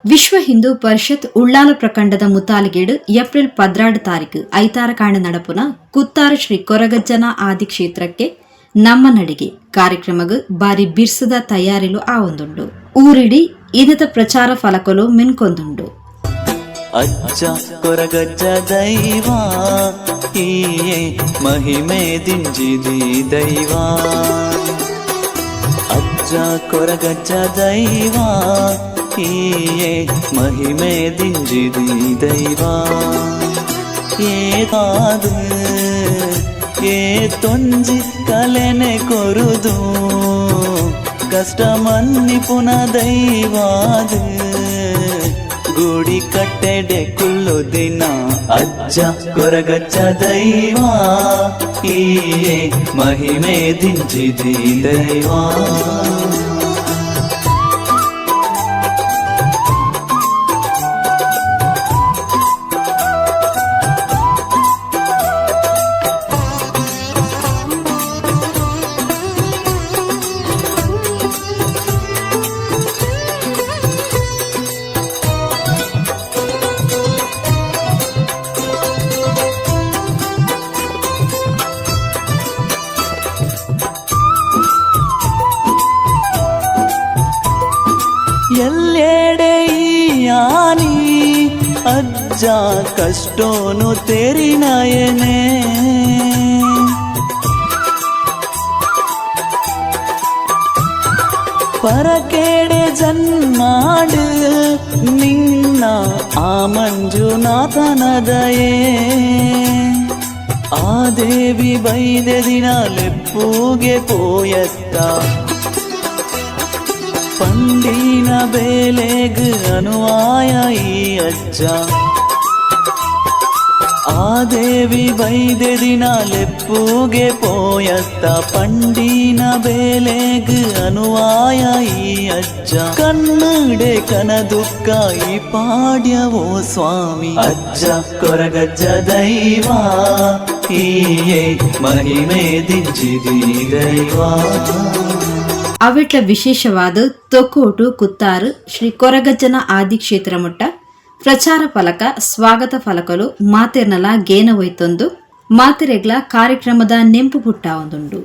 ವಿಶ್ವ ಹಿಂದೂ ಪರಿಷತ್ ಉಳ್ಳಾಲ ಪ್ರಖಂಡದ ಮುತಾಲಿಗೇಡು ಏಪ್ರಿಲ್ 12 ತಾರೀಕು ಐತಾರ ಕಾಂಡ ನಡಪುನ ಕುತ್ತಾರು ಶ್ರೀ ಕೊರಗಜ್ಜನ ಆದಿಕ್ಷೇತ್ರಕ್ಕೆ ನಮ್ಮ ನಡಿಗೆ ಕಾರ್ಯಕ್ರಮಗ್ ಬಾರಿ ಬಿರ್ಸದ ತಯಾರಿಲು ಆವೊಂದುಂಡು. ಊರಿಡಿ ಇದತ ಪ್ರಚಾರ ಫಲಕಲು ಮಿನ್ಕೊಂದುಂಡು. ಅಜ್ಜ ಕೊರಗಜ್ಜ ದೈವ, ಈಯೇ ಮಹಿಮೆ ದಿಂಜಿದಿ ದೈವ. ಅಜ್ಜ ಕೊರಗಜ್ಜ ದೈವ, ಈಯೇ ಮಹಿಮೆ ದಿಂಜಿದಿ ದೈವ. ಏತಾದು ಏತೊಂಜಿ ಕಲೆನೆ ಕೊರುದು, ಕಷ್ಟ ಮನ್ನಿಪುನ ದೈವಾದು, ಗುಡಿ ಕಟ್ಟೆಡೆ ಕುಲ್ಲು ದಿನ ಅಜ್ಜ ಕೊರಗಜ್ಜ ದೈವ, ಈಯೇ ಮಹಿಮೆ ದಿಂಜಿದಿ ದೈವ. ಎಲ್ಲೆಡೆ ಯಾನಿ ಅಜ್ಜ ಕಷ್ಟೋನು ತೆರಿನಯನೆ, ಪರಕೇಡೆ ಜನ್ಮಾಡು ನಿನ್ನ ಆ ಮಂಜುನಾಥನ ದಯೆ. ಆ ದೇವಿ ಬೈದೆ ದಿನ ಲೆಪ್ಪುಗೆ ಪೋಯತ್ತ, ಪಂಡಿನ ಬೇಲೆಗ್ ಅನುವಾಯ ಈ ಅಜ್ಜ. ಆ ದೇವಿ ಬೈದೆ ದಿನ ಲೆಪ್ಪುಗೆ ಪೋಯತ್ತ, ಪಂಡಿನ ಬೇಲೆಗ್ ಅನುವಾಯ ಈ ಅಜ್ಜ. ಕನ್ನಡೆ ಕನ ದುಃಖ ಈ ಪಾಡ್ಯವೋ ಸ್ವಾಮಿ. ಅಜ್ಜ ಕೊರಗಜ್ಜ ದೈವ, ಈಯೇ ಮಹಿಮೆ ದಿಂಜಿದಿ ದೈವ. ಅವೆಟ್ಲ ವಿಶೇಷವಾದ ತೊಕ್ಕೋಟು ಕುತ್ತಾರು ಶ್ರೀ ಕೊರಗಜ್ಜನ ಆದಿಕ್ಷೇತ್ರ ಮುಟ್ಟ ಪ್ರಚಾರ ಫಲಕ, ಸ್ವಾಗತ ಫಲಕಲು ಮಾತೆರ್ನಲ ಗೇನ ಒಯ್ತೊಂದು ಮಾತೆರೆಗ್ಲ ಕಾರ್ಯಕ್ರಮದ ನೆಂಪು ಪುಟ್ಟ ಒಂದುಂಡು.